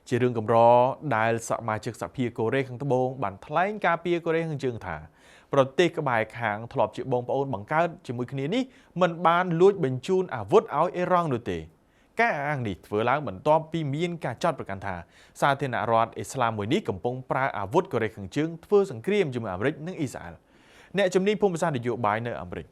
ជារឿងកម្រដែលសមាជិកសភាកូរ៉េខាងត្បូងបានថ្លែងការពារកូរ៉េខាងជើងថា ប្រទេសក្បែរខាងធ្លាប់ជាបងប្អូនបង្កើតជាមួយគ្នានេះ មិនបានលួចបញ្ជូនអាវុធឲ្យអ៊ីរ៉ង់នោះទេ។ ការអះអាងនេះធ្វើឡើងបន្ទាប់ពីមានការចោទប្រកាន់ថា សាធារណរដ្ឋអ៊ីស្លាមមួយនេះកំពុងប្រើអាវុធកូរ៉េខាងជើងធ្វើសង្គ្រាមជាមួយអាមេរិកនិងអ៊ីស្រាអែល។ អ្នកជំនាញភូមិសាស្ត្រនយោបាយនៅអាមេរិក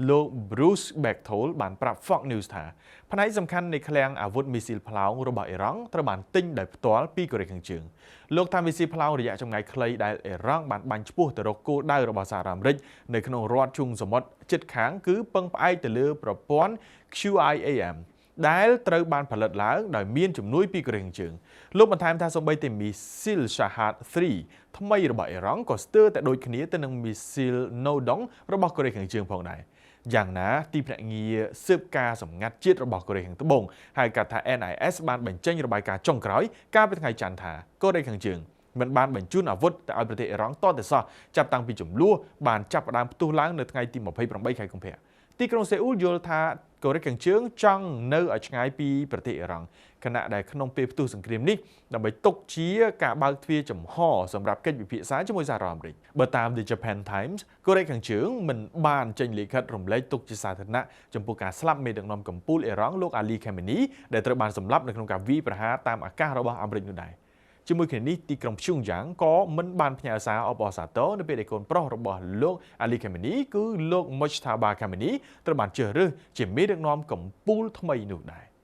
លោក Bruce Bechtold បានប្រាប់ Fox News ថា ផ្នែកសំខាន់នៃឃ្លាំងអាវុធមីស៊ីលផ្លោងរបស់អ៊ីរ៉ង់ត្រូវបានទិញដោយផ្ទាល់ពីកូរ៉េខាងជើង។ លោកថា មីស៊ីលផ្លោងរយៈចម្ងាយខ្លីដែលអ៊ីរ៉ង់បានបាញ់ឆ្ពោះទៅរកគោលដៅរបស់សហរដ្ឋអាមេរិកនៅក្នុងរដ្ឋជុងសមុទ្រជិតខាង គឺពឹងផ្អែកទៅលើប្រព័ន្ធ QIAM ដែលត្រូវបានផលិតឡើងដោយមានជំនួយពីកូរ៉េខាងជើង។ លោកបន្ថែមថា សូម្បីតែមីស៊ីល Shahad 3 ថ្មីរបស់អ៊ីរ៉ង់ ក៏ស្ទើរតែដូចគ្នាទៅនឹងមីស៊ីល Nodong របស់កូរ៉េខាងជើងផងដែរ។ យ៉ាងណា ទីភ្នាក់ងារស៊ើបការសម្ងាត់ជាតិរបស់កូរ៉េខាងត្បូង ហៅកាត់ថា NIS បានបញ្ចេញរបាយការណ៍ចុងក្រោយកាលពីថ្ងៃច័ន្ទថា កូរ៉េខាងជើងមិនបានបញ្ជូនអាវុធទៅឲ្យប្រទេសអ៊ីរ៉ង់តតែសោះ ចាប់តាំងពីជម្លោះបានចាប់ផ្ដើមផ្ទុះឡើងនៅថ្ងៃទី28ខែកុម្ភៈ។ ទីក្រុងសេអ៊ូលយល់ថា កូរ៉េខាងជើងចង់នៅឲ្យឆ្ងាយពីប្រទេសអ៊ីរ៉ង់ ខណៈដែលក្នុងពេលផ្ទុះសង្គ្រាមនេះ ដើម្បីទុកជាការបើកទ្វារចំហសម្រាប់កិច្ចពិភាក្សាជាមួយសហរដ្ឋអាមេរិក។ បើតាម The Japan Times កូរ៉េខាងជើងមិនបានចេញលិខិតរំលែកទុកជាសាធារណៈចំពោះការស្លាប់មេដឹកនាំកម្ពុជាអ៊ីរ៉ង់លោកអាលីខាមេនី ដែលត្រូវបានសម្លាប់នៅក្នុងការវាយប្រហារតាមអាកាសរបស់អាមេរិកនោះដែរ។ ជាមួយគ្នានេះ ទីក្រុងព្យុងយ៉ាងក៏មិនបានផ្ញើសារអបអរសាទរនៅពេលដែលកូនប្រុសរបស់លោកអាលីខាមេនី គឺលោកមុចថាបាខាមេនី ត្រូវបានជ្រើសរើសជាមេដឹកនាំកម្ពុជាថ្មីនោះដែរ។